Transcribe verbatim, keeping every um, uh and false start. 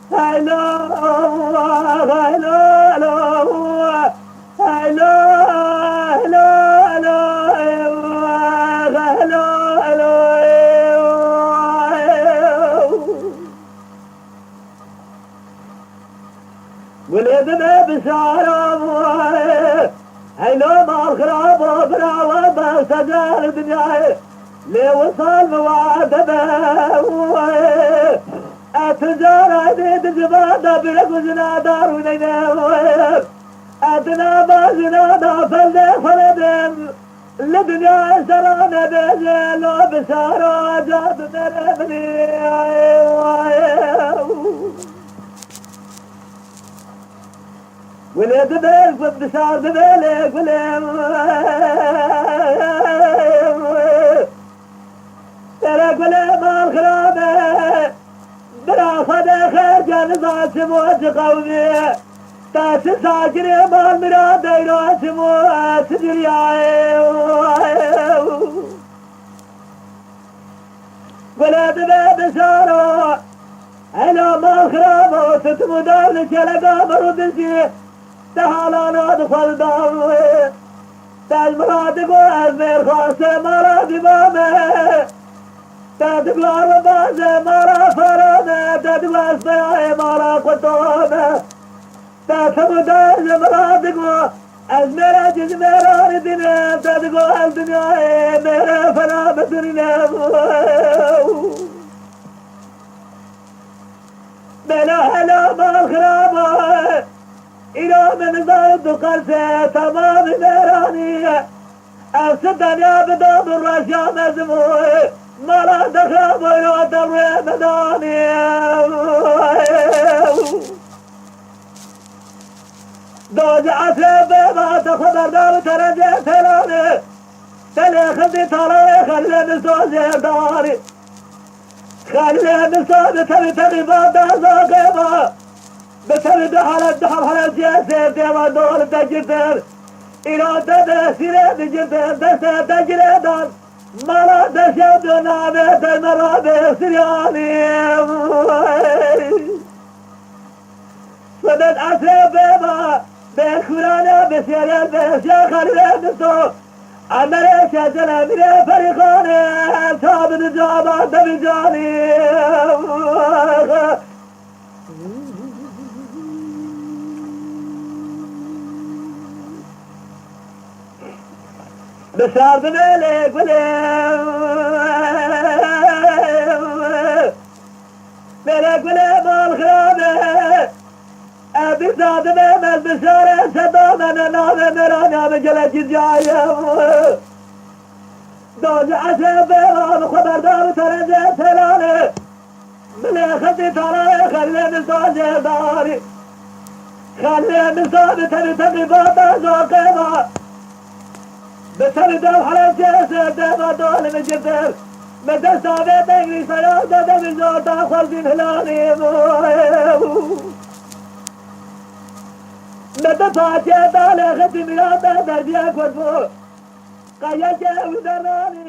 Heylo, heylo, heylo, heylo, heylo, heylo, heylo. Gulê dibe bişara wayê. Heylo mal xirabo bira we behsa car dinyayê. Lê wisal bi we dibe wayê. Ez tu cara dê di civan de bire ku jina dar û neyne wayê. Ez di nava jina de felde xwe nedim. Li dinyayê şera nebêje lo bişara ca tu dere minî. Gulê dibe, bişar dibe lê gulê. Tere gulê mal xirabe. Bira xwe de xerce niza çi bo çi qewmî. Te çi sakirê mal mira deyra çi bo çi diryayê. Gule dibe bişara, hela mal xiraba, sitim û dar li keleka mir û dijî, te halana dixwel dawê. Te ji min re digo ez mêrxase mala dîba me. Te digo erbazê mala fara me, te digo ez beyayê mala quta me. Te tevû dayê ji min re digo, ez mêrekî ji mêranê dînim, te digo ez dinyayê mêrê fena bidirînim. Bela hela mal xiraba, îro min zar du qelse temamî mêranî. Ez ti tenya bi dad û reşya mezim û mala dexra boyra derwê medanî. Dozî esrê bêba te xwe berda bi terencê telanê. Te lê xistî talanê xelê min so jêrdarî. Xelê min so bi tevî tevî ba da zaqê ba. Bi tevî du hele du heb hele cê sêr dêva dol de girtin. Îro te bi sîrê digirtin, destê te girê dan. Mala deşev du navê te me ra bê siryanî. Sedet esrê bêba, bê xurane, bi sêrê, bi sê xelê, bi so. Emerê şezele, mirê perîxane, ta bi caba, de bi canî. Bi sardinê lê gulê. Mêre gulê mal xirabe. Ez dîsa dibêm ez bi şarê sedame ne navê mêrana min gelekî cayê. Dozî esrê bêba bi xwe berda bi terencê selanê. Milê xetî talayê xelê min sa jêrdarî. Xelê min sa bi tevî tevî bata zoqê ba. Bi tevî dev hele cêsê deva dolê min girtin. Me desta vê dengrî seya de devî zor da xwezîn hilanî. Me de paçê dalê xetî mîran de derdiye kurt bû. Qayeke ew deranî.